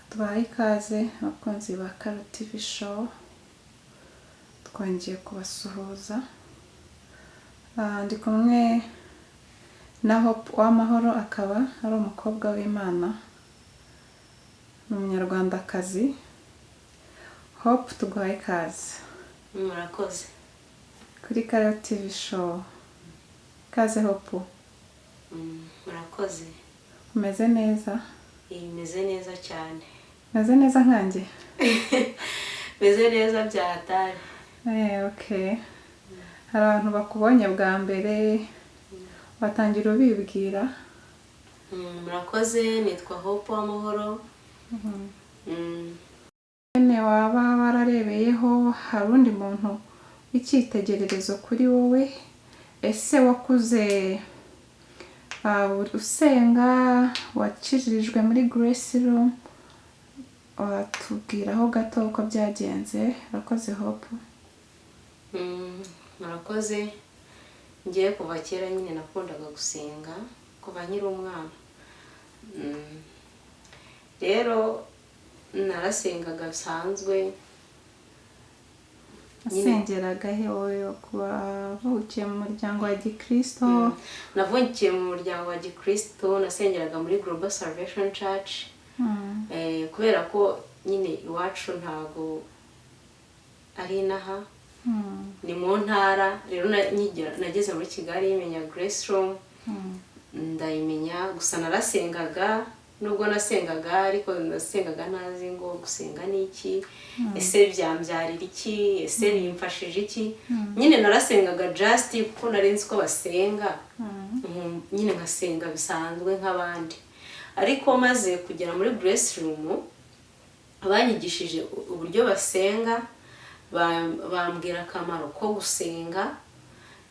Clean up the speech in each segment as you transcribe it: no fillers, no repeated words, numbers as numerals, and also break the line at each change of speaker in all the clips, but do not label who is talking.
Tubahaye ikaze abakunzi ba Karo TV Show, twongeye kubasuhuza. Ndi kumwe na Hope Uwamahoro, akaba ari umukobwa w'Imana, ni umunyarwandakazi. Hope, tuguhaye ikaze.
Murakoze.
Kuri Karo TV Show. Ikaze, Hope.
Murakoze.
Umeze neza?
Imeze neza cyane.
Umeze neza nkanjye?
Meze neza bya hatari.
Okay. Hari abantu bakubonye bwa mbere, watangira ubibwira.
Murakoze, nitwa Hope Uwamahoro.
Bene waba wararebeyeho, hari undi muntu w'icyitegererezo kuri wowe? Ese wakuze usenga, wakijirijwe muri Grace Room? Watubwiraho gato uko byagenze? Urakoze, Hope.
Murakoze. Ngiye kuva kera nyine nakundaga gusenga kuva nkiri umwana. Rero narasengaga bisanzwe.
Wasengeraga he wowe, wavukiye mu muryango wa gikristo?
Navukiye mu muryango wa gikristo, nasengeraga muri Global Salvation Church. Kubera ko nyine iwacu ntago ari inaha, ni mu ntara. Rero nageze muri Kigali menya Grace Room, ndayimenya. Gusa narasengaga, nubwo nasengaga ariko nasengaga ntazi ngo gusenga ni iki, ese byambyarira iki, ese bimfashije iki. Nyine narasengaga just kuko nari nzi ko basenga, nyine nkasenga bisanzwe nk'abandi. Ariko maze kugera muri Grace Room banyigishije uburyo basenga, bambwira akamaro ko gusenga.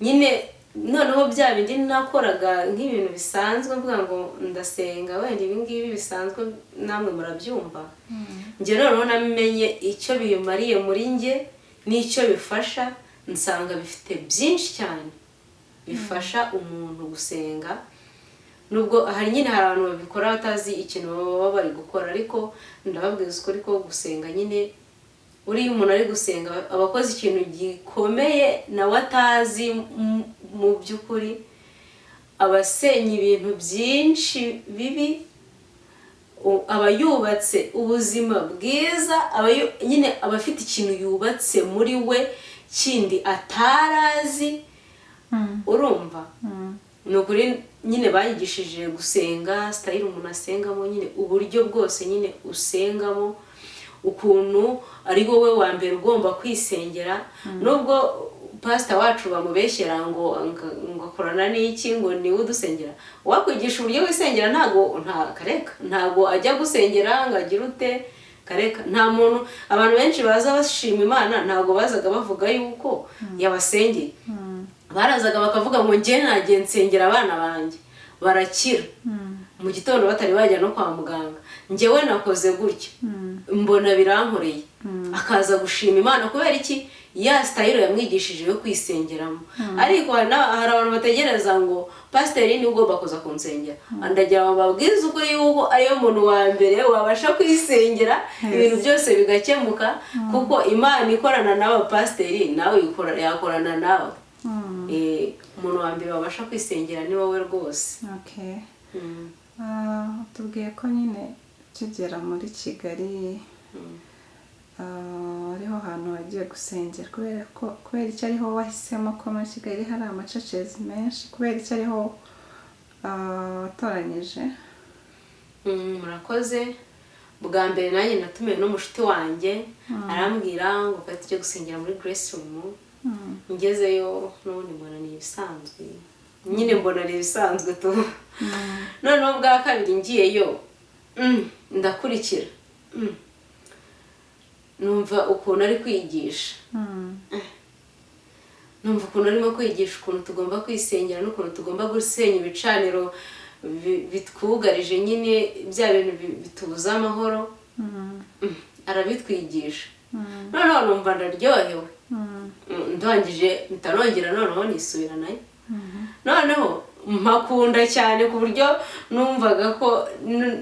Nyine noneho bya bindi nakoraga nk'ibintu bisanzwe, mvuga ngo ndasenga, wenda ibi ngibi bisanzwe namwe murabyumva, njye noneho namenye icyo bimariye muri njye n'icyo bifasha, nsanga bifite byinshi cyane bifasha umuntu gusenga. Nubwo hari nyine hari abantu babikora batazi ikintu baba bari gukora, ariko ndababwiza ukuri ko gusenga nyine, uriya umuntu ari gusenga aba akoze ikintu gikomeye nawe atazi. Mu by'ukuri aba asenya ibintu byinshi bibi, aba yubatse ubuzima bwiza, nyine aba afite ikintu yubatse muri we kindi atarazi. Urumva, ni ukuri nyine banyigishije gusenga, style umuntu asengamo, nyine uburyo bwose nyine usengamo, ukuntu ari wowe wa mbere ugomba kwisengera. Nubwo pasita wacu bamubeshyera ngo akorana n'iki, ngo niwe udusengera, wakwigisha uburyo wisengera ntago, nta kareka, ntago ajya gusengera ngo agire ute, kareka. Nta muntu, abantu benshi baza bashima Imana ntago bazaga bavuga yuko yabasengeye, barazaga bakavuga ngo njye nagiye nsengera abana banjye barakira mu gitondo batari bajya no kwa muganga, njyewe nakoze gutya mbona birankoreye, akaza gushima Imana. Kubera iki? Ya style yamwigishije yo kwisengeramo. Ariko hari abantu bategereza ngo pasiteri niwe ugomba kuza kunsengera. Ndagira ngo babwize ukuri yuko ariyo muntu wa mbere wabasha kwisengera ibintu byose bigakemuka, kuko Imana ikorana n'abapasiteri nawe yakorana nawe. Umuntu wa mbere wabasha kwisengera ni wowe rwose.
Okay. Tubwiye ko nyine ukigera muri Kigali ariho hantu wagiye gusengera. Kubera ko, kubera icyo ariho wahisemo, ko muri Kigali hari ama churches menshi, kubera icyo ariho watoranyije?
Murakoze. Bwa mbere nanjye natumiwe n'umushuti wanjye, arambwira ngo twari tujye gusengera muri Grace Room. Ngezeyo n'ubundi mbona ni ibisanzwe nyine, mbona ni ibisanzwe tu. Noneho bwa kabiri ngiyeyo, ndakurikira, numva ukuntu ari kwigisha, numva ukuntu arimo kwigisha ukuntu tugomba kwisengera n'ukuntu tugomba gusenya ibicaniro bitwugarije nyine, bya bintu bitubuza amahoro. Arabitwigisha, noneho numva ndaryohewe. Ndangije mpita nongera noneho nisubira nayo noneho. Mpakunda cyane ku buryo numvaga ko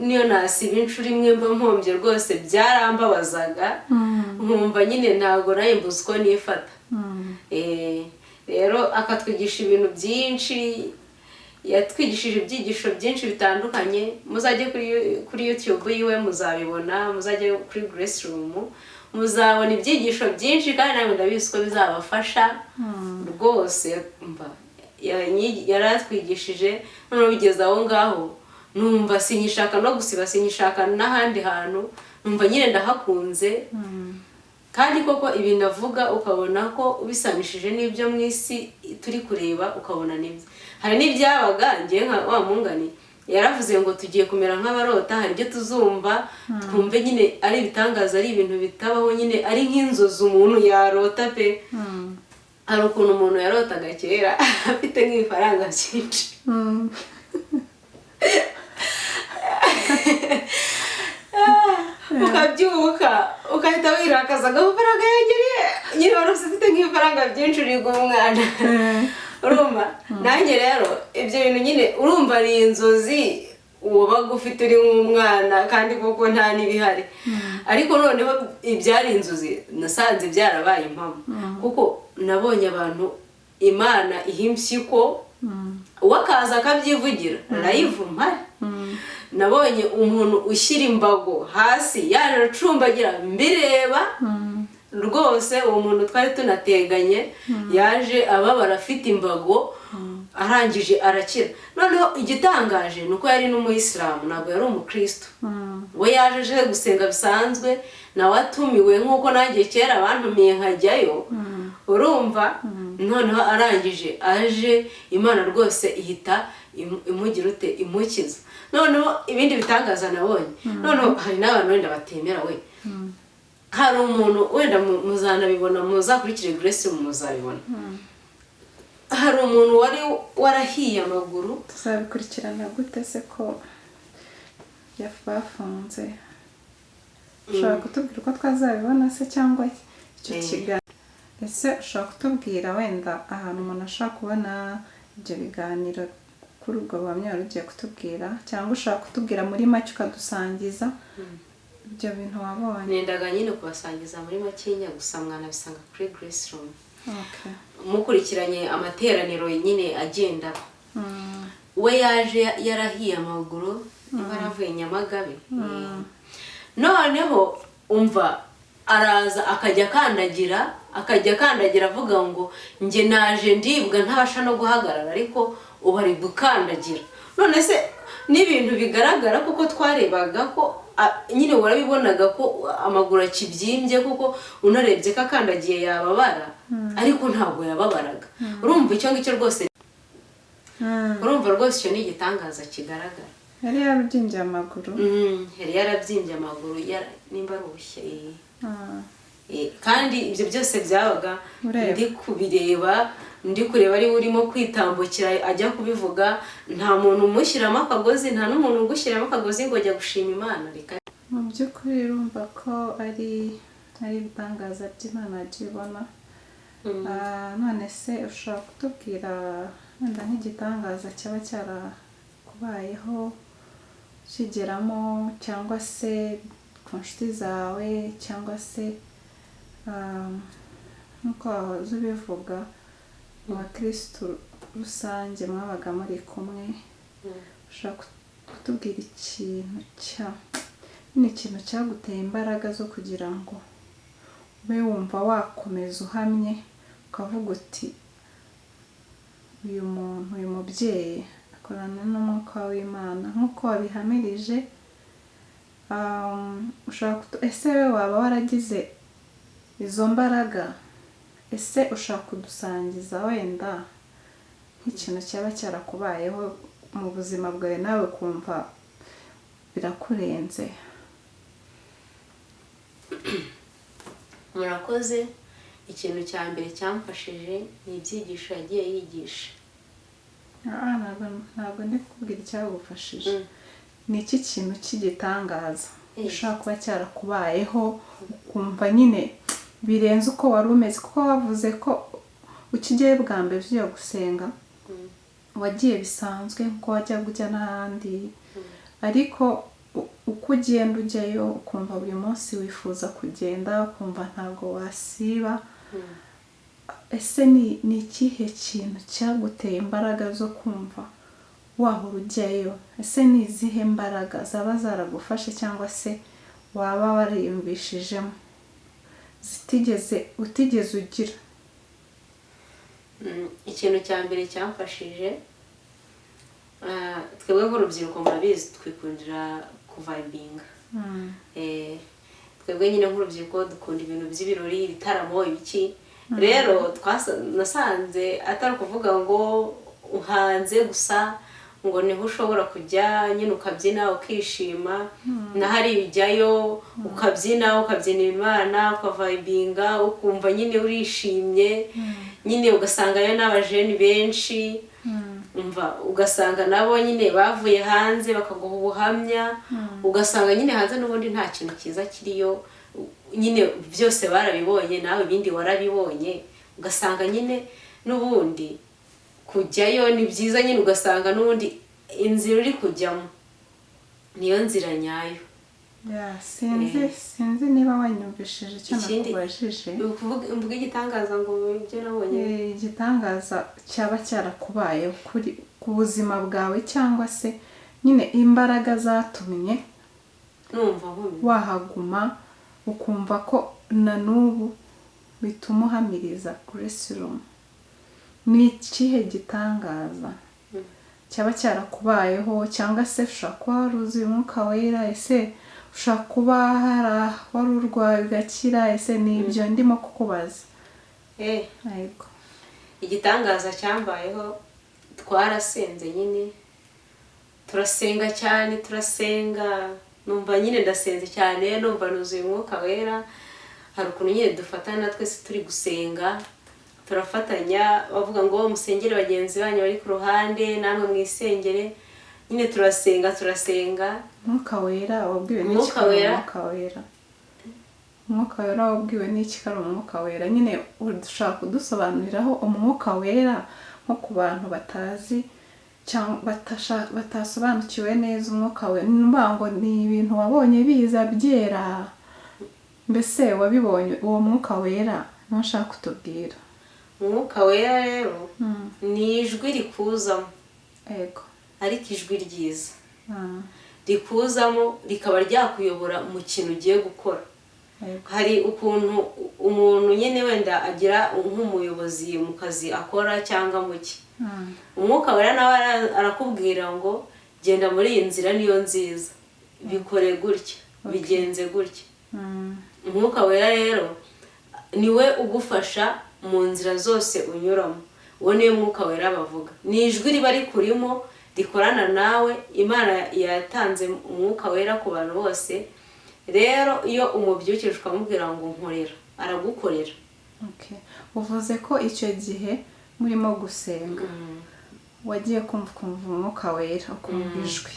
niyo nasiba inshuro imwe mba mpombye rwose, byarambabazaga, nkumva nyine ntabwo nawe mbuze uko nifata. Rero akatwigisha ibintu byinshi, yatwigishije ibyigisho byinshi bitandukanye. Muzajye kuri YouTube yiwe muzabibona, muzajye kuri Grace Room muzabona ibyigisho byinshi, kandi nawe ndabizi ko bizabafasha rwose. Mva yaratwigishije, noneho bigeze aho ngaho numva sinyishaka no gusiba, sinyishaka n'ahandi hantu, numva nyine ndahakunze. Kandi koko ibintu avuga ukabona ko ubisanishije n'ibyo mu isi turi kureba, ukabona nibyo. Hari n'ibyabaga ngewe nka wa mungani yaravuze ngo tugiye kumera nk'abarota, hari ibyo tuzumva twumve nyine ari ibitangaza, ari ibintu bitabaho nyine, ari nk'inzozi umuntu yarota pe. Hari ukuntu umuntu yarotaga kera afite nk'ibifaranga byinshi, ukabyuka ugahita wirakaza, amafaranga yegereye nyine wari ufite nk'ibifaranga byinshi, uri umwana. Urumva nanjye rero ibyo bintu nyine, urumva ni inzozi wabaga ufite uri nk'umwana, kandi koko nta n'ibihari. Ariko noneho ibyari inzozi nasanze byarabaye impamo, kuko nabonye abantu Imana iha impyiko, uwo akaza akabyivugira live mpari. Nabonye umuntu ushyira imbago hasi yaje acumbagira mbireba rwose. Uwo muntu twari tunateganye, yaje ababara afite imbago, arangije arakira. Noneho igitangaje ni uko yari n'umuyisilamu, ntabwo yari umukristo. We yaje aje gusenga bisanzwe, nawe atumiwe nk'uko nanjye kera bantumiye nkajyayo. Urumva noneho arangije aje, Imana rwose ihita imugira ute? Imukiza. Noneho ibindi bitangaza nabonye, noneho hari n'abantu wenda batemera we, hari umuntu wenda muzanabibona, muzakurikire Grace muzabibona, hari umuntu wari warahiye amaguru.
Tuzabikurikirana gute se ko bafunze? Ushobora kutubwira uko twazabibona se, cyangwa icyo kiganiro? Ese ushobora kutubwira wenda ahantu umuntu ashobora kubona ibyo biganiro kuri ubwo buhamya wari ugiye kutubwira, cyangwa ushobora kutubwira muri make ukadusangiza ibyo bintu wabonye?
Nendaga nyine kubasangiza muri makenya gusa, mwanabisanga kuri Grace Room mukurikiranye amateraniro nyine agenda. We yaje yarahiye amaguru, niba yaravuye Nyamagabe. Noneho umva araza akajya akandagira, akajya akandagira avuga ngo njye naje ndibwa ntabasha no guhagarara, ariko ubu ari gukandagira. None se n'ibintu bigaragara kuko twarebaga ko nyine warabibonaga ko amaguru akibyimbye, kuko unarebye ko akandagiye yababara, ariko ntabwo yababaraga. Urumva icyo ngicyo rwose, urumva rwose icyo ni igitangaza kigaragara.
Yari yarabyimbye amaguru?
Yari yarabyimbye amaguru, nimba ari ubushye. Kandi ibyo byose byabaga
Ureba.
ndi kubireba, ndi kureba ari we urimo kwitambukira ajya kubivuga. Nta muntu umushyiramo akagozi, nta n'umuntu ugushyiramo akagozi ngo ajya gushima Imana, reka.
Mu by'ukuri urumva ko ari ibitangaza by'Imana wagiye ubona. None se ushobora kutubwira wenda nk'igitangaza cyaba cyarakubayeho ukigeramo, cyangwa se ku nshuti zawe, cyangwa se nk'uko wahoze ubivuga mu bakirisitu rusange mwabaga muri kumwe? Ushobora kutubwira ikintu cya nyine, ikintu cyaguteye imbaraga zo kugira ngo ube wumva wakomeza uhamye, ukavuga uti uyu muntu, uyu mubyeyi akorana n'umwuka w'Imana nk'uko wabihamirije? Ushobora ese we waba waragize izo mbaraga? Ese ushobora kudusangiza wenda nk'ikintu cyaba cyarakubayeho mu buzima bwawe, nawe ukumva birakurenze?
Murakoze. Ikintu cya mbere cyamfashije ni ibyigisho yagiye yigisha.
Ntabwo ndi kukubwira icyagufashije. Ni iki kintu cy'igitangaza gishobora kuba cyarakubayeho, ukumva nyine birenze uko wari umeze? Kuko wavuze ko ukigerayo bwa mbere ugiye gusenga. Wagiye bisanzwe nkuko wajyaga ujya n'ahandi, ariko uko ugenda ujyayo ukumva buri munsi wifuza kugenda, ukumva ntabwo wasiba. Ese ni ikihe kintu cyaguteye imbaraga zo kumva wahora ujyayo? Ese ni izihe mbaraga zaba zaragufashe cyangwa se waba wariyumvishijemo zitigeze utigeze ugira?
Ikintu cya mbere cyamfashije, twebwe nk'urubyiruko murabizi twikundira kuvibinga. Twebwe nyine nk'urubyiruko dukunda ibintu by'ibirori, ibitaramo, ibiki. Rero nasanze atari ukuvuga ngo hanze gusa ngo niho ushobora kujya nyine ukabyina ukishima, na hariya ujyayo ukabyina, ukabyinira Imana, ukavibinga, ukumva nyine urishimye nyine, ugasangayo n'abajeni benshi, umva ugasanga nabo nyine bavuye hanze bakaguha ubuhamya, ugasanga nyine hanze n'ubundi nta kintu cyiza kiriyo nyine, byose barabibonye, nawe ibindi warabibonye, ugasanga nyine n'ubundi kujyayo ni byiza nyine, ugasanga n'ubundi inzira uri kujyamo niyo nzira nyayo.
Yeah, sinzi niba wanyumvishije icyo nakubajije.
Mvuga igitangaza ngo ibyo nabonye?
Igitangaza cyaba cyarakubayeho kuri ku buzima bwawe, cyangwa se nyine imbaraga zatumye
numva nkomeye
wahaguma, ukumva ko na n'ubu bituma uhamiriza Grace Room. Ni ikihe gitangaza cyaba cyarakubayeho, cyangwa se ushobora kuba waruzuye Umwuka Wera? Ese ushobora kuba wari urwaye ugakira? Ese ni ibyo ndimo kukubaza? Yego.
Igitangaza cyambayeho, twarasenze nyine, turasenga cyane, turasenga, numva nyine ndasenze cyane, numva nuzuye Umwuka Wera. Hari ukuntu nyine dufatana twese turi gusenga, turafatanya, bavuga ngo musengere bagenzi banyu bari ku ruhande, namwe mwisengere nyine, turasenga, turasenga.
Umwuka Wera wabwiwe n'iki
Umwuka
ko ari
Wera.
Umwuka Wera, Umwuka Wera wabwiwe n'iki ko ari Umwuka Wera nyine? Ushobora kudusobanuriraho Umwuka Wera nko ku bantu batazi cyangwa batasobanukiwe neza Umwuka Wera? Ni ukuvuga ngo ni ibintu wabonye biza byera, mbese wabibonye uwo Mwuka Wera niwo nshaka kutubwira.
Umwuka Wera rero ni ijwi rikuzamo, ariko ijwi ryiza rikuzamo rikaba ryakuyobora mu kintu ugiye gukora. Hari ukuntu umuntu nyine wenda agira nk'umuyobozi mu kazi akora cyangwa mu ki, Umwuka Wera nawe arakubwira ngo genda muri iyi nzira, niyo nziza, bikore gutya, bigenze gutya. Umwuka Wera rero niwe ugufasha mu nzira zose unyuramo. Uwo niwe Mwuka Wera bavuga, ni ijwi riba rikurimo rikorana nawe. Imana yatanze Umwuka Wera ku bantu bose. Rero iyo umubyukije ukamubwira ngo nkorera, aragukorera.
Okay. Uvuze ko icyo gihe murimo gusenga wagiye kumva ukumva Umwuka Wera, ukumva ijwi.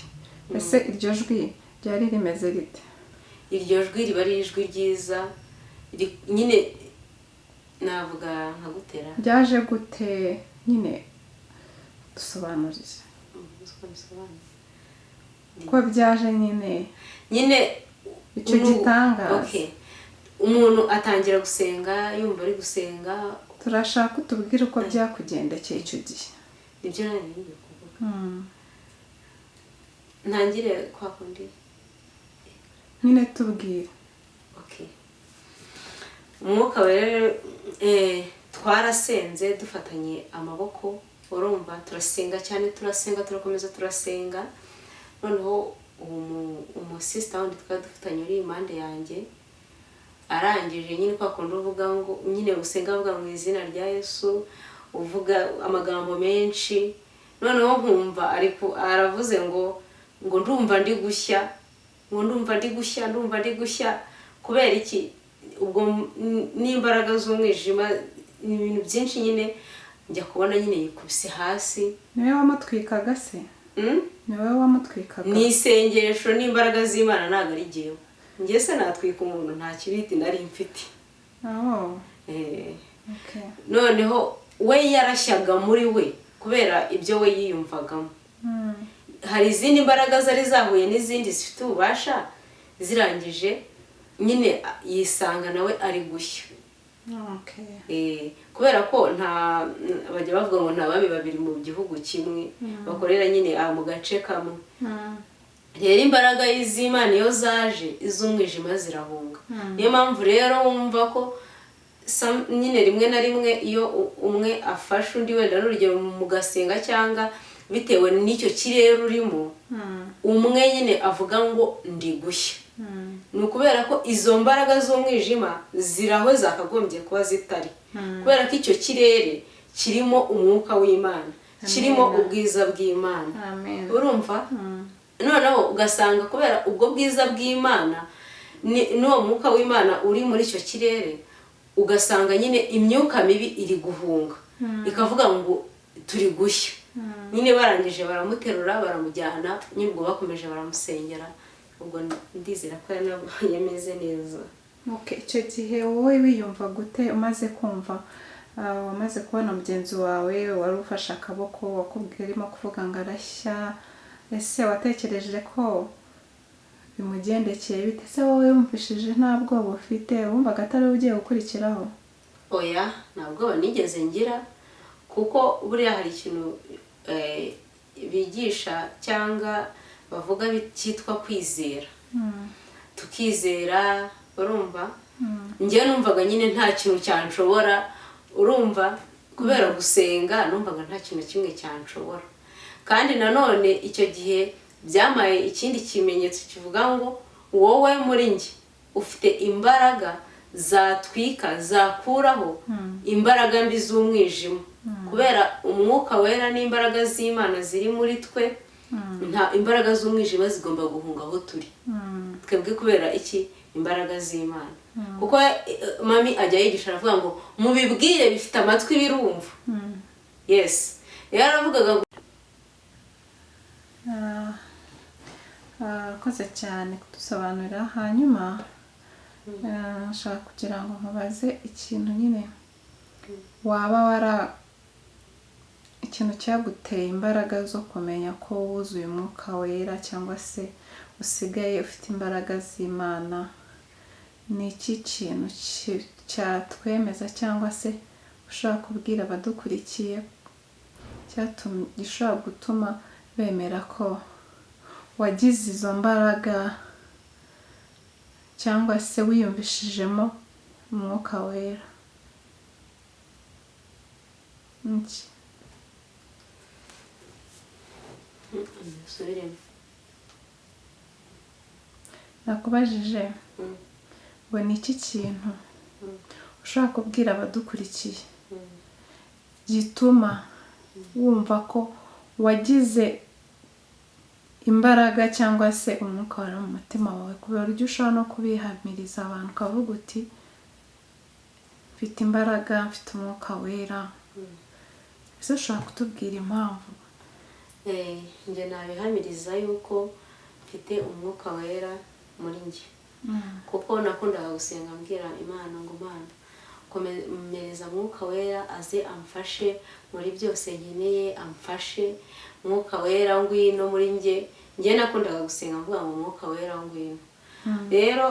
Ese iryo jwi ryari rimeze rite?
Iryo jwi riba ari ijwi ryiza, nyine navuga nka gutera.
Ryaje gute nyine? Dusobanurire
Uko bisobanura.
ko byaje nyine.
Nyine
Icyo gitangaza.
Okay. Umuntu atangira gusenga yumva ari gusenga.
Turashaka utubwire uko byakugendekeye icyo gihe.
Nibyo nari ngiye kuvuga. Ntangire kwa kundi.
Nyine tubwire.
Okay. Umwuka Wera, twarasenze dufatanye amaboko, urumva turasenga cyane, turasenga, turakomeza turasenga. Noneho umusisita wundi twari dufitanye uri impande yanjye, arangije nyine kwa kundi uvuga ngo nyine usenga avuga mu izina rya Yesu, uvuga amagambo menshi, noneho nkumva ariko aravuze ngo ndumva ndi gushya, ngo ndumva ndi gushya, ndumva ndi gushya. Kubera iki? Ubwo n'imbaraga z'umwijima, ni ibintu byinshi nyine. Njya kubona nyine yikubise hasi.
Niwe wamutwikaga se?
Mm?
Niwe wamutwikaga?
Ni isengesho n'imbaraga z'Imana, ntabwo ari jyewe. Njye se natwika umuntu? Nta kibiti nari mfite.
Oh.
Noneho we yarashyaga muri we. Kubera ibyo we yiyumvagamo, hari izindi mbaraga zari zahuye n'izindi zifite ububasha, zirangije nyine yisanga nawe ari gushya. Kubera ko nta bajya bavuga ngo nta bami babiri mu gihugu kimwe bakorera nyine aha mu gace kamwe. Rero imbaraga z'Imana iyo zaje, iz'umwijima zirahunga. Niyo mpamvu rero wumva ko nyine rimwe na rimwe iyo umwe afashe undi, wenda n'urugero mugasenga cyangwa bitewe n'icyo kirere urimo, umwe nyine avuga ngo ndi gushya, ni ukubera ko izo mbaraga z'umwijima ziraho zakagombye kuba zitari, kubera ko icyo kirere kirimo umwuka w'Imana, kirimo
Amen.
ubwiza bw'Imana.
Amen.
Urumva, noneho ugasanga kubera ubwo bwiza bw'Imana n'uwo mwuka w'Imana uri muri icyo kirere, ugasanga nyine imyuka mibi iri guhunga, ikavuga ngo turi gushya. Nyine barangije baramuterura, baramujyana nyine, ubwo bakomeje baramusengera, ubwo ndizera ko yanabonye ameze neza.
Okay, icyo gihe wowe wiyumva gute umaze kumva, wamaze kubona mugenzi wawe wari ufashe akaboko wakubwiye arimo kuvuga ngo arashya? Ese watekereje ko bimugendekeye bite? Se wowe wumvishije nta bwoba ufite? Wumvaga atari we ugiye gukurikiraho?
Oya, nta bwoba nigeze ngira, kuko buriya hari ikintu bigisha cyangwa bavuga cyitwa kwizera, tukizera. Urumva, njyewe numvaga nyine nta kintu cyanshobora. Urumva, kubera gusenga numvaga nta kintu na kimwe cyanshobora. Kandi nanone icyo gihe byamaye ikindi kimenyetso kivuga ngo wowe muri njye ufite imbaraga zatwika, zakuraho imbaraga mbi z'umwijima, kubera Umwuka Wera n'imbaraga z'Imana ziri muri twe. Nta imbaraga z'umwijima zigomba guhunga aho turi twebwe. Kubera iki? Imbaraga z'Imana. Kuko mami ajya yigisha, aravuga ngo mubibwire bifite amatwi birumva. Yes, rero aravugaga ngo
Urakoze cyane kudusobanurira. Hanyuma nshaka kugira ngo nkubaze ikintu nyine waba wara ikintu cyaguteye imbaraga zo kumenya ko wuzuye Umwuka Wera cyangwa se usigaye ufite imbaraga z'Imana. Ni iki kintu cyatwemeza cyangwa se ushobora kubwira abadukurikiye gishobora gutuma bemera ko wagize izo mbaraga cyangwa se wiyumvishijemo Umwuka Wera? Iki?
Subiremo.
Nakubajije ngo ni iki kintu ushobora kubwira abadukurikiye gituma wumva ko wagize imbaraga cyangwa se Umwuka Wera mu mutima wawe, ku buryo ushobora no kubihamiriza abantu ukavuga uti mfite imbaraga, mfite Umwuka Wera? Ese ushobora kutubwira impamvu?
Njye nabihamiriza yuko mfite Umwuka Wera muri njye, kuko nakundaga gusenga mbwira Imana ngo Imana, komereza Mwuka Wera aze amfashe muri byose nkeneye, amfashe, Mwuka Wera ngwino muri njye. Njye nakundaga gusenga mvuga ngo Mwuka Wera ngwino. Rero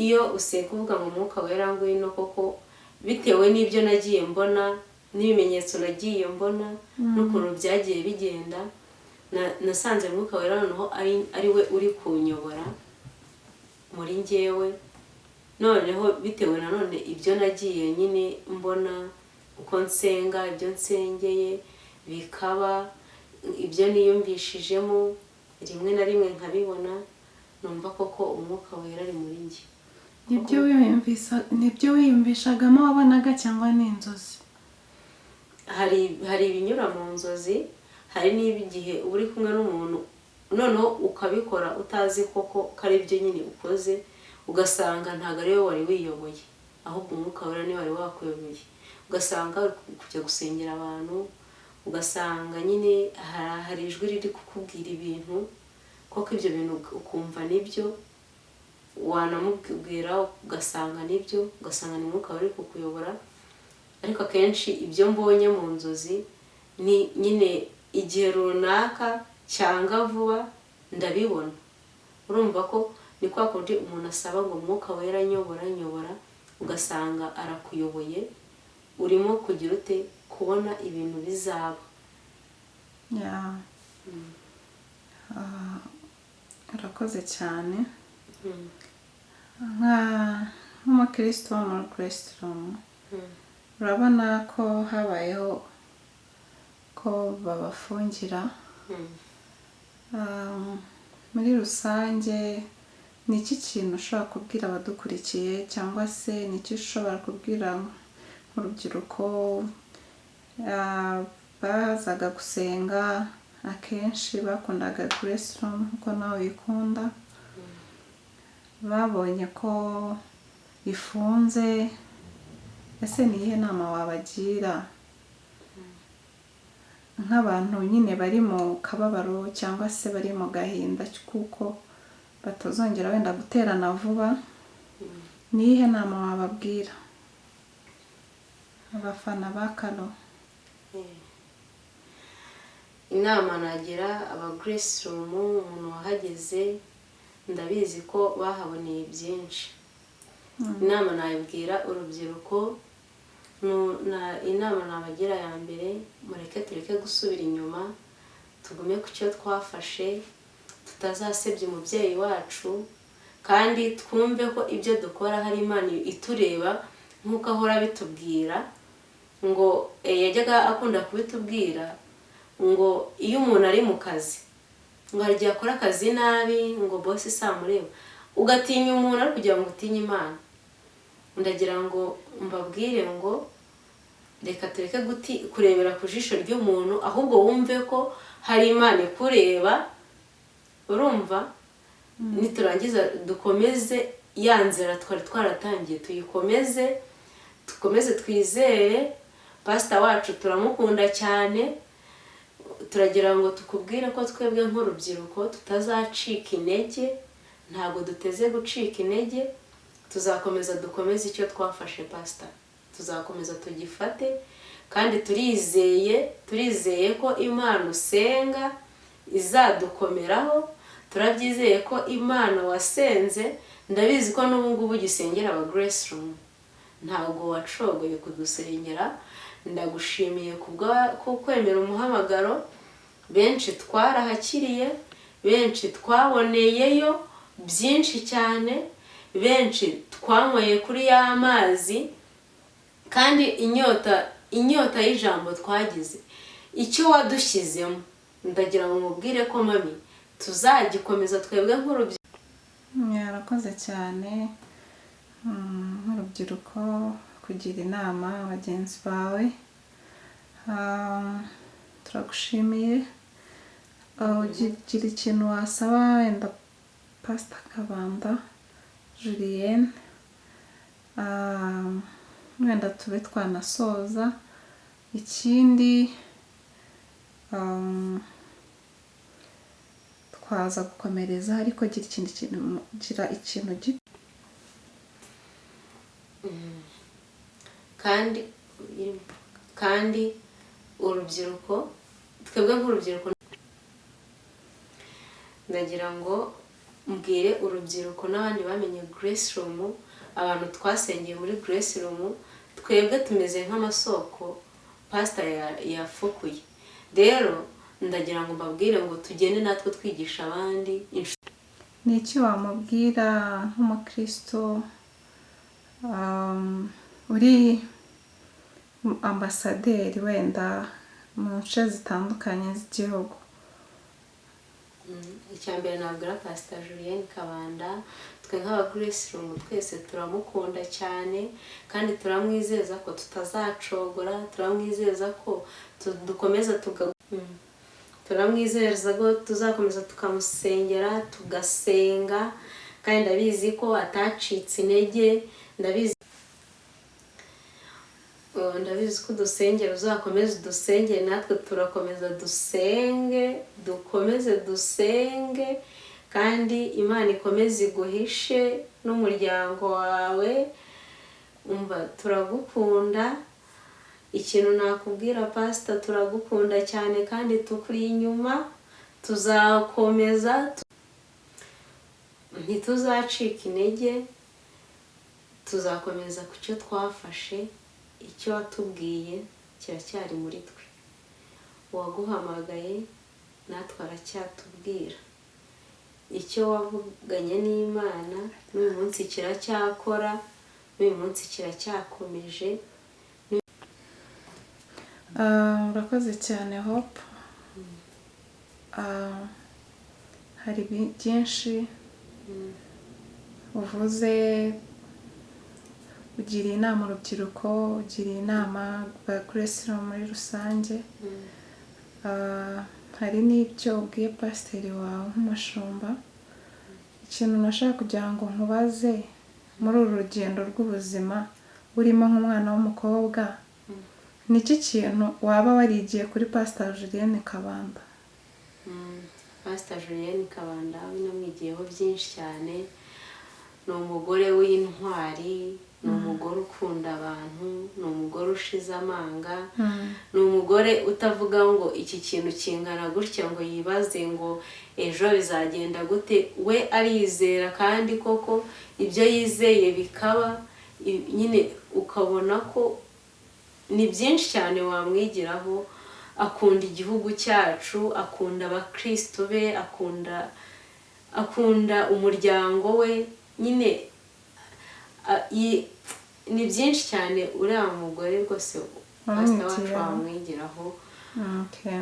iyo usenga uvuga ngo Mwuka Wera ngwino, koko bitewe n'ibyo nagiye mbona n'ibimenyetso nagiye mbona n'ukuntu byagiye bigenda, nasanze Mwuka Wera noneho ari we uri kunyobora muri njyewe. Noneho bitewe nanone ibyo nagiye nyine mbona, uko nsenga, ibyo nsengeye bikaba, ibyo niyumvishijemo rimwe na rimwe nkabibona, numva koko Umwuka Wera ari muri njye.
Nibyo wiyumvishagamo wabonaga cyangwa ni inzozi?
Hari ibinyura mu nzozi, hari n'igihe uba uri kumwe n'umuntu noneho ukabikora utazi koko ko ari byo nyine ukoze, ugasanga ntabwo ari wowe wari wiyoboye, ahubwo Umwuka Wera niwe wari wakuyoboye. Ugasanga uri kujya gusengera abantu, ugasanga nyine hari ijwi riri kukubwira ibintu, koko ibyo bintu ukumva nibyo, wanamubwira ugasanga nibyo, ugasanga ni Umwuka wari kukuyobora. Ariko akenshi ibyo mbonye mu nzozi Ni nyine igihe runaka cyangwa vuba ndabibona. Urumva ko ni kwa kundi umuntu asaba ngo Umwuka Wera nyobora, nyobora, ugasanga arakuyoboye, urimo kugira ute, kubona ibintu bizaba.
Yeah. Urakoze cyane. Nk'umukristo wo muri Grace Room, urabona ko habayeho ko babafungira. Muri rusange, ni iki kintu ushobora kubwira abadukurikiye, cyangwa se ni iki ushobora kubwira nk'urubyiruko bazaga gusenga akenshi, bakundaga Grace Room nkuko nawe uyikunda, babonye ko ifunze? Ese ni iyihe nama wabagira nk'abantu nyine bari mu kababaro cyangwa se bari mu gahinda kuko batazongera wenda guterana vuba? Ni iyihe nama wababwira abafana ba Karo?
Inama nagira aba Grace Room, umuntu wahageze, ndabizi ko bahaboneye byinshi. Inama nabwira urubyiruko, inama nabagira ya mbere, mureke tureke gusubira inyuma, tugume ku cyo twafashe, tutazasebya umubyeyi wacu, kandi twumve ko ibyo dukora hari Imana itureba, nk'uko ahora abitubwira ngo yajyaga akunda kubitubwira ngo iyo umuntu ari mu kazi, ngo hari igihe akora akazi nabi, ngo boss samureba, ugatinya umuntu ariko kugira ngo utinye Imana. Ndagira ngo mbabwire ngo reka tureke kurebera ku jisho ry'umuntu, ahubwo wumve ko hari Imana ikureba. Urumva, niturangiza dukomeze ya nzira twari twaratangiye, tuyikomeze, dukomeze twizere pasita wacu, turamukunda cyane. Turagira ngo tukubwire ko twebwe nk'urubyiruko tutazacika intege, ntabwo duteze gucika intege, tuzakomeza dukomeze icyo twafashe pasita, tuzakomeza tugifate, kandi turizeye ko Imana usenga izadukomeraho. Turabyizeye ko Imana wasenze, ndabizi ko n'ubu ngubu ugisengera aba Grace Room, ntabwo wacogoye kudusengera. Ndagushimiye kubwo kwemera umuhamagaro. Benshi twarahakiriye, benshi twaboneyeyo byinshi cyane, benshi twanyweye kuri ya mazi, kandi inyota y'ijambo twagize, icyo wadushyizemo, ndagira ngo mubwire ko mami tuzagikomeza twebwe nk'urubyiruko.
Yarakoze cyane. Nk'urubyiruko kugira inama bagenzi bawe. Turagushimiye. Ugira ikintu wasaba wenda Pasita Kabanda Julienne, wenda tube twanasoza. Ikindi, twaza gukomereza, ariko gira ikindi kintu, gira ikintu gito.
Kandi urubyiruko, twebwe nk'urubyiruko, ndagira ngo mbwire urubyiruko n'abandi bamenye Grace Room, abantu twasengeye muri Grace Room, twebwe tumeze nk'amasoko pasita yafukuye. Rero ndagira ngo mbabwire ngo tugende natwe twigisha abandi.
Ni iki wamubwira nk'umukristo uri ambasaderi wenda mu nce zitandukanye z'igihugu?
Icya mbere nabwira Pasita Julienne Kabanda, twe nk'aba Grace Room twese turamukunda cyane, kandi turamwizeza ko tutazacogora, turamwizeza ko dukomeza tuga turamwizeza ko tuzakomeza tukamusengera, tugasenga, kandi ndabizi ko atacitse intege. Ndabizi ko udusengera, uzakomeza udusengere, natwe turakomeza dusenge, dukomeze dusenge, kandi Imana ikomeze iguhishe n'umuryango wawe. Umva, turagukunda. Ikintu nakubwira, pasita, turagukunda cyane kandi tukuri inyuma, tuzakomeza, ntituzacika intege, tuzakomeza ku cyo twafashe. Icyo watubwiye kiracyari muri twe, uwaguhamagaye natwe aracyatubwira icyo wavuganye n'Imana, n'uyu munsi kiracyakora, n'uyu munsi kiracyakomeje.
Urakoze cyane, Hope. Hari byinshi uvuze, ugiriye inama urubyiruko, ugiriye inama ba Grace Room muri rusange. Hari n'ibyo ubwiye pasiteri wawe nk'umushumba. Ikintu nashaka kugira ngo nkubaze: muri uru rugendo rw'ubuzima urimo nk'umwana w'umukobwa, ni iki kintu waba warigiye kuri Pastor Julienne Kabanda?
Pastor Julienne Kabanda we namwigiyeho byinshi cyane. Ni umugore w'intwari, ni umugore ukunda abantu, ni umugore ushize amanga, ni umugore utavuga ngo iki kintu kingana gutya ngo yibaze ngo ejo bizagenda gute. We arizera, kandi koko ibyo yizeye bikaba. Nyine ukabona ko ni byinshi cyane wamwigiraho. Akunda igihugu cyacu, akunda abakristo be, akunda umuryango we. Nyine ni byinshi cyane uriya mugore rwose, pasita wacu,
Wamwigiraho.
wamwigiraho.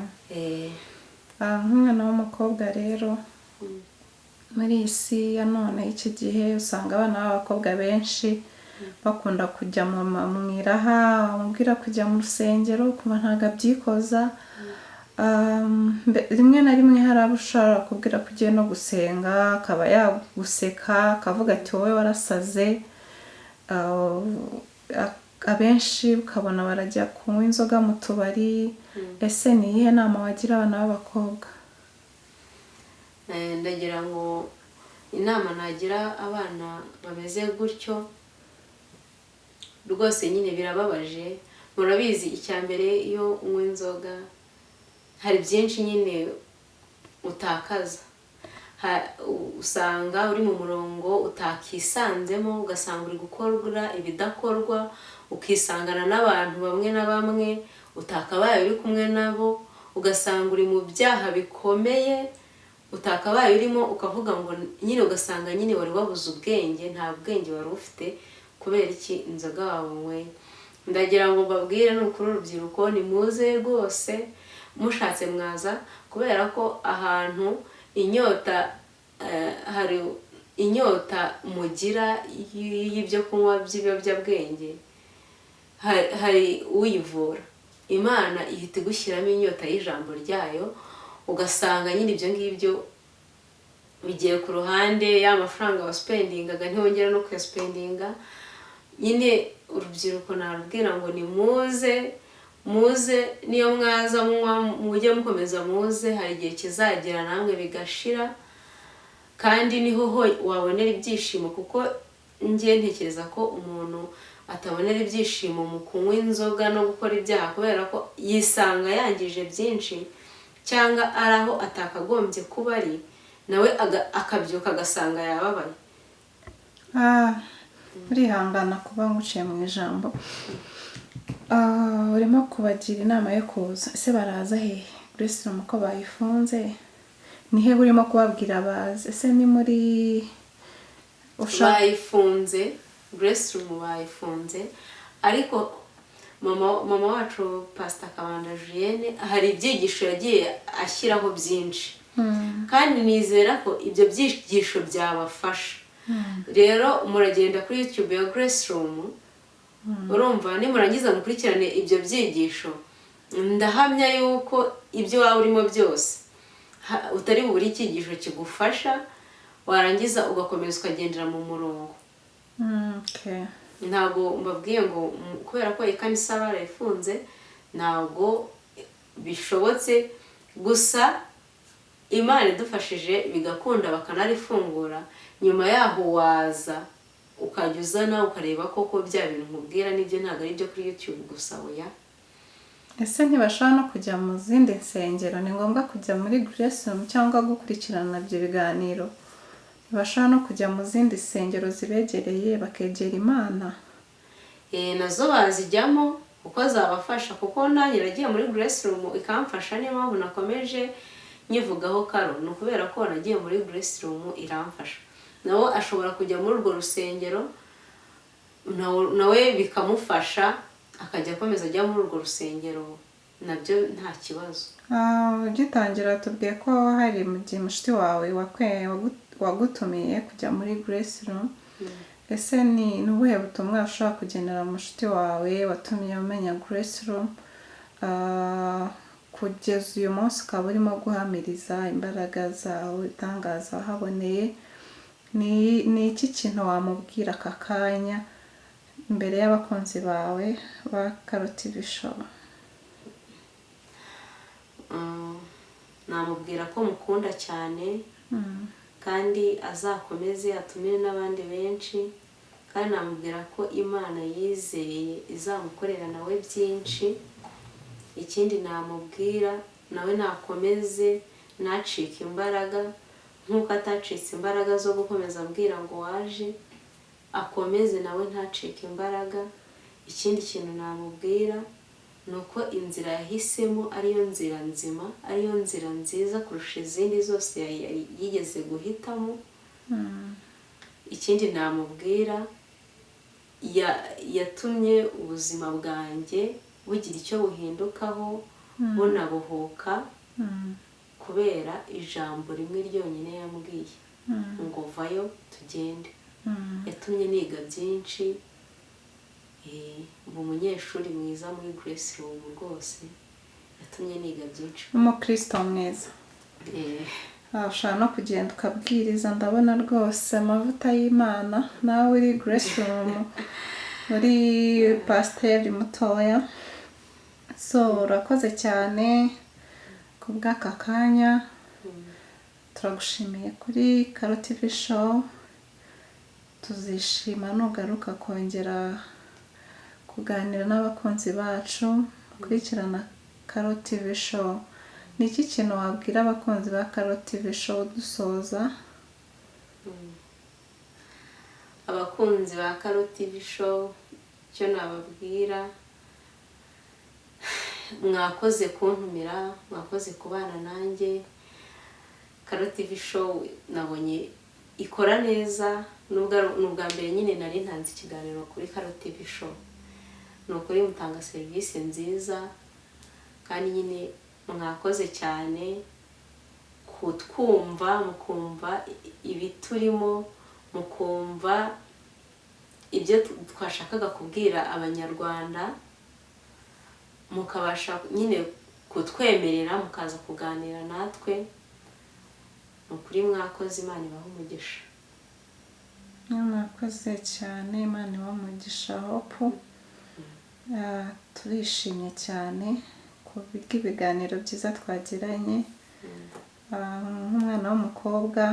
Nk'umwana w'umukobwa rero, muri iyi si ya none, iki gihe usanga abana b'abakobwa benshi bakunda kujya mu iraha, wamubwira kujya mu rusengero ukumva ntabwo abyikoza. Rimwe na rimwe hari abo ushobora kubwira ko ugiye no gusenga, akaba yaguseka, akavuga ati: "Wowe warasaze." Abenshi ukabona barajya kunywa inzoga mu tubari. Ese ni iyihe nama wagira abana b'abakobwa?
Ndagira ngo inama nagira abana bameze gutyo, rwose nyine birababaje, murabizi. Icya mbere, iyo unywa inzoga hari byinshi nyine utakaza. Usanga uri mu murongo utakisanzemo, ugasanga uri gukora ibidakorwa, ukisangana n'abantu bamwe na bamwe utakabaye uri kumwe nabo, ugasanga uri mu byaha bikomeye utakabaye urimo, ukavuga ngo nyine ugasanga nyine wari wabuze ubwenge, nta bwenge wari ufite. Kubera iki? Inzoga wanyweye. Ndagira ngo mbabwire, ni ukuri, urubyiruko, nimuze rwose, mushatse mwaza, kubera ko ahantu inyota, hari inyota mugira y'ibyo kunywa by'ibiyobyabwenge, hari uyivura. Imana ihita igushyiramo inyota y'ijambo ryayo, ugasanga nyine ibyo ngibyo bigiye ku ruhande. Ya mafaranga wasipendingaga ntiwongera no kuyasipendinga. Nyine urubyiruko narubwira ngo nimuze, muze, niyo mwaza munywa mujye mukomeza muze, hari igihe kizagera namwe bigashira, kandi niho ho wabonera ibyishimo, kuko njye ntekereza ko umuntu atabonera ibyishimo mu kunywa inzoga no gukora ibyaha, kubera ko yisanga yangije byinshi cyangwa ari aho atakagombye kuba ari, nawe akabyuka agasanga yababaye.
Urihangana kuba nguciye mu ijambo. Urimo kubagira inama yo kuza, ese baraza hehe? Grace Room ko bayifunze, ni he urimo kubabwira baze? Ese ni muri ushaka
Bayifunze, Grace Room bayifunze, ariko mama wacu Pastor Kabanda Julienne hari ibyigisho yagiye ashyiraho byinshi, kandi nizera ko ibyo byigisho byabafasha. Rero muragenda kuri YouTube ya Grace Room, urumva, nimurangiza mukurikirane ibyo byigisho, ndahamya yuko ibyo waba urimo byose utari bubure icyigisho kigufasha, warangiza ugakomeza ukagendera mu murongo. Ntabwo mbabwiye ngo kubera ko ikanisa barayifunze ntabwo bishobotse. Gusa Imana idufashije bigakunda bakanarifungura, nyuma yaho waza ukajya uzana ukareba koko bya bintu nkubwira nibyo, ntabwo ari ibyo kuri YouTube gusa, oya.
Ese ntibashobora no kujya mu zindi nsengero? Ni ngombwa kujya muri Grace Room cyangwa gukurikirana ibyo biganiro? Ntibashobora no kujya mu zindi nsengero zibegereye bakegera Imana?
Nazo bazijyamo kuko zabafasha, kuko nanjye nagiye muri Grace Room ikamfasha. Niyo mpamvu nakomeje nyivugaho karo, ni ukubera ko nagiye muri Grace Room iramfasha. Nawe ashobora kujya muri urwo rusengero, nawe bikamufasha, akajya akomeza ajya muri urwo rusengero, nabyo nta kibazo.
Ugitangira tubwiye ko hari mu gihe mushiki wawe wagutumiye kujya muri Grace Room. Ese ni ubuhe butumwa ushobora kugenera mushiki wawe watumye umenya Grace Room, kugeza uyu munsi ukaba urimo guhamiriza imbaraga zawe, ibitangaza wahaboneye? Ni iki kintu wamubwira aka kanya imbere y'abakunzi bawe ba Karo TV Show?
Namubwira ko mukunda cyane, kandi azakomeze atumire n'abandi benshi, kandi namubwira ko Imana yizeye izamukorera nawe byinshi. Ikindi namubwira, nawe nakomeze, ntacike imbaraga nk'uko atacitse imbaraga zo gukomeza ambwira ngo waje, akomeze nawe ntacike imbaraga. Ikindi kintu namubwira ni uko inzira yahisemo ariyo nzira nzima, ariyo nzira nziza kurusha izindi zose yigeze guhitamo. Ikindi namubwira, yatumye ubuzima bwanjye bugira icyo buhindukaho, bunabohoka, kubera ijambo rimwe ryonyine yambwiye ngo "Vayo tugende". Yatumye niga byinshi, mba umunyeshuri mwiza muri Grace Room rwose, yatumye niga byinshi.
Umukristo mwiza. Ushobora no kugenda ukabwiriza, ndabona rwose amavuta y'Imana, nawe uri Grace Room, uri pasiteri mutoya. So urakoze cyane ku bw'aka kanya, turagushimiye kuri Karo TV Show. Tuzishima nugaruka kongera kuganira n'abakunzi bacu bakurikirana Karo TV Show. Ni iki kintu wabwira abakunzi ba Karo TV Show dusoza?
Abakunzi ba Karo TV Show, icyo nababwira, mwakoze kuntumira, mwakoze kubana nanjye. Karo TV Show nabonye ikora neza, nubwo ni ubwa mbere nyine nari ntanze ikiganiro kuri Karo TV Show. Ni ukuri mutanga serivisi nziza, kandi nyine mwakoze cyane kutwumva, mukumva ibiturimo, mukumva ibyo twashakaga kubwira Abanyarwanda, mukabasha nyine kutwemerera mukaza kuganira natwe. Ni ukuri mwakoze, Imana ibahe umugisha.
Mwakoze cyane, Imana ibahe umugisha. Hope, turishimye cyane ku bw'ibiganiro byiza twagiranye. Nk'umwana w'umukobwa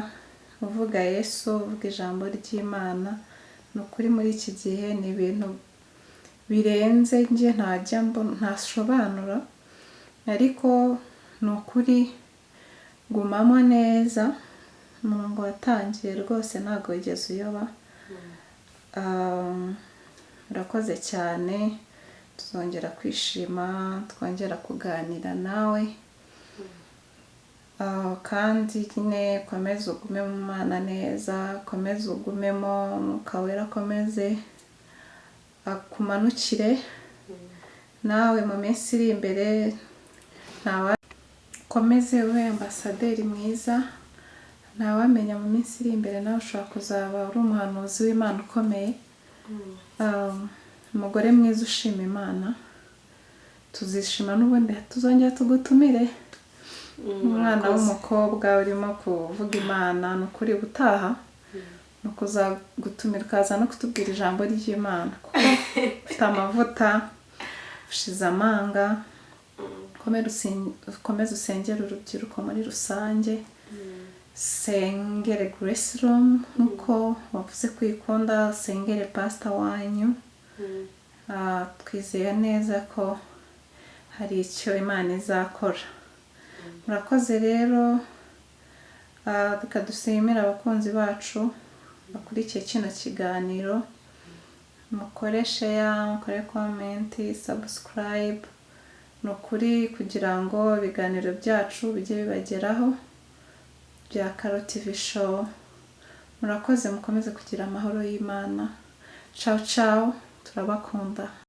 uvuga Yesu, uvuga ijambo ry'Imana, ni ukuri muri iki gihe ni ibintu birenze, njye ntajya ntasobanura, ariko ni ukuri gumamo neza umurongo watangiye rwose, ntabwo wigeze uyoba. Urakoze cyane, tuzongera kwishima twongera kuganira nawe. Kandi nyine komeza ugume mu Mana neza, komeza ugumemo, Umwuka Wera akomeze akumanukire. Nawe mu minsi iri imbere komeze ube ambasaderi mwiza. Ntawamenya, mu minsi iri imbere nawe ushobora kuzaba uri umuhanuzi w'Imana ukomeye. Umugore mwiza ushima Imana. Tuzishima n'ubundi tuzongera tugutumire. Umwana w'umukobwa urimo kuvuga Imana, ni ukuri ubutaha ni ukuzagutumira ukaza no kutubwira ijambo ry'Imana, kuko ufite amavuta, ushize amanga. Ukomeze usengere urubyiruko muri rusange, sengere Grace Room nk'uko wavuze ko uyikunda, sengere pasita wanyu. Twizeye neza ko hari icyo Imana izakora. Murakoze rero. Reka dushimire abakunzi bacu bakurikiye kino kiganiro. Mukore share, mukore comment, subscribe, ni ukuri, kugira ngo ibiganiro byacu bijye bibageraho bya Karo TV Show. Murakoze, mukomeze kugira amahoro y'Imana. Ciao ciao, turabakunda.